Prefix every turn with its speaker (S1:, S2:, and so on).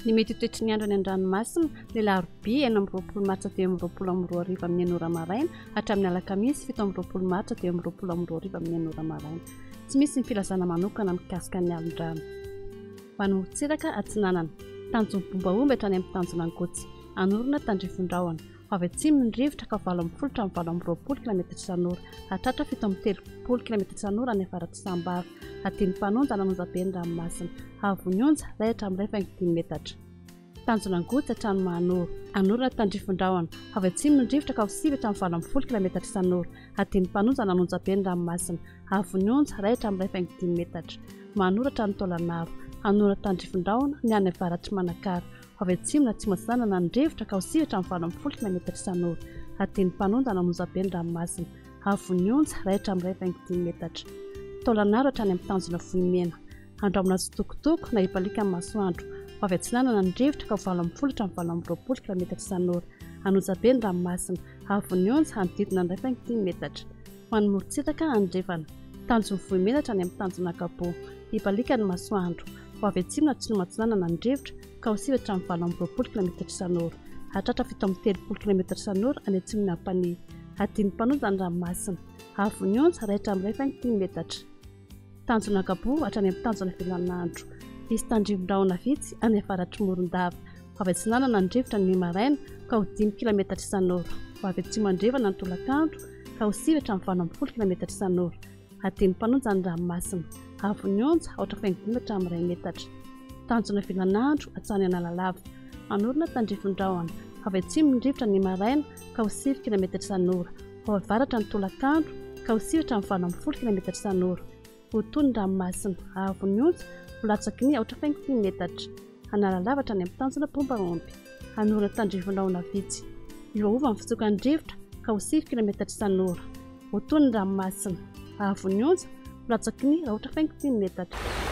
S1: Ny mety ho toetry ny andro any an-dranomasina, ny alarobia 26 martsa 2025 amin'ny 6 ora maraina hatramin'ny alakamisy 27 martsa 2025 amin'ny 6 ora maraina. Tsy misy ny filazana manokana mikasika ny alon-drano. Ho an'ny morontsiraka atsinanana, tanjon'ny Bombaomby hatrany amin'ny tanjona Ankotsy, Anorona tandrifindrahona. Ho avy atsimo ny rivotra ka 18 hatramin'ny 28 kilaometatra isan'ora, hahatratra 37 kilaometatra isan'ora any avaratr'i Sambava. Hadino Mpanonja an'Anonjabe ny ranomasina. Haavon'ny onja, iray hatramin'ny 1,5 metatra. Tanjona Angoja hatrany Mahanoro. Anorona tandrifindrahona. Ho avy atsimo ny rivotra ka ho 9 hatramin'ny 18 kilaometatra isan'ora. Hadino Mpanonja an'Anonjabe ny ranomasina. Haavon'ny onja, iray hatramin'ny 1,5 metatra. Mahanoro hatrany Taolagnaro. Anorona tandrifindrahona ny any avaratr'i Manakara. Avy atsimo na atsimo atsinanana ny rivotra ka ho 9 hatramin'ny 18 kilaometatra isan'ora. Hadino Mpanonja an'Anonjabe ny ranomasina. Haavon'ny onja, iray hatramin'ny 1,5 metatra. Taolagnaro hatrany amin'ny tanjona Vohimena. Andrahona tsitokotoko na hibaliaka ny masoandro. Ho avy atsinanana ny rivotra ka ho 18 hatramin'ny 28 kilaometatra isan'ora. Anonjabe ny ranomasina. Haavon'ny onja, hanodidina ny 1,5 metatra. Ho an'ny morontsiraka andrefana. Tanjon'ny Vohimena hatrany amin'ny tanjona Gabo. Hibaliaka ny masoandro. Ho avy atsimo na atsimo atsinanana ny rivotra ka ho 9 hatramin'ny 28 kilaometatra isan'ora. Hahatratra 37 kilaometatra isan'ora any atsimon'i Ampanihy. Hadino Mpanonja ny ranomasina. Haavon'ny onja, iray hatramin'ny 1,5 metatra. Tanjona Gabo hatrany amin'ny tanjona Vilanandro. Hisy tandrifin-drahona vitsy any avaratr'i Morondava. Ho avy atsinanana ny rivotra ny maraina ka ho 5 kilaometatra isan'ora. Ho avy atsimo andrefana ny tolakandro ka ho 9 hatramin'ny 18 kilaometatra isan'ora. Hadino Mpanonja ny ranomasina. Haavon'ny onja, 4,5 hatramin'ny 1 metatra. Tanjona Vilanandro hatrany Analalava. Anorona tandrifin-drahona. Ho avy atsimo ny rivotra ny maraina ka ho 9 kilaometatra isan'ora. Ho avaratra ny tolakandro ka ho 9 hatramin'ny 18 kilaometatra isan'ora. Ho toy ny ranomasina. Haavon'ny onja, ho latsaky ny 4,5 metatra. Analalava hatrany amin'ny tanjona Bombaomby. Hanorina tandrifindrahona vitsy. Hiovaova ny fitsokan'ny rivotra ka ho 9 kilaometatra isan'ora. Ho toy ny ranomasina. Haavon'ny onja, ho latsaky ny 4,5 metatra.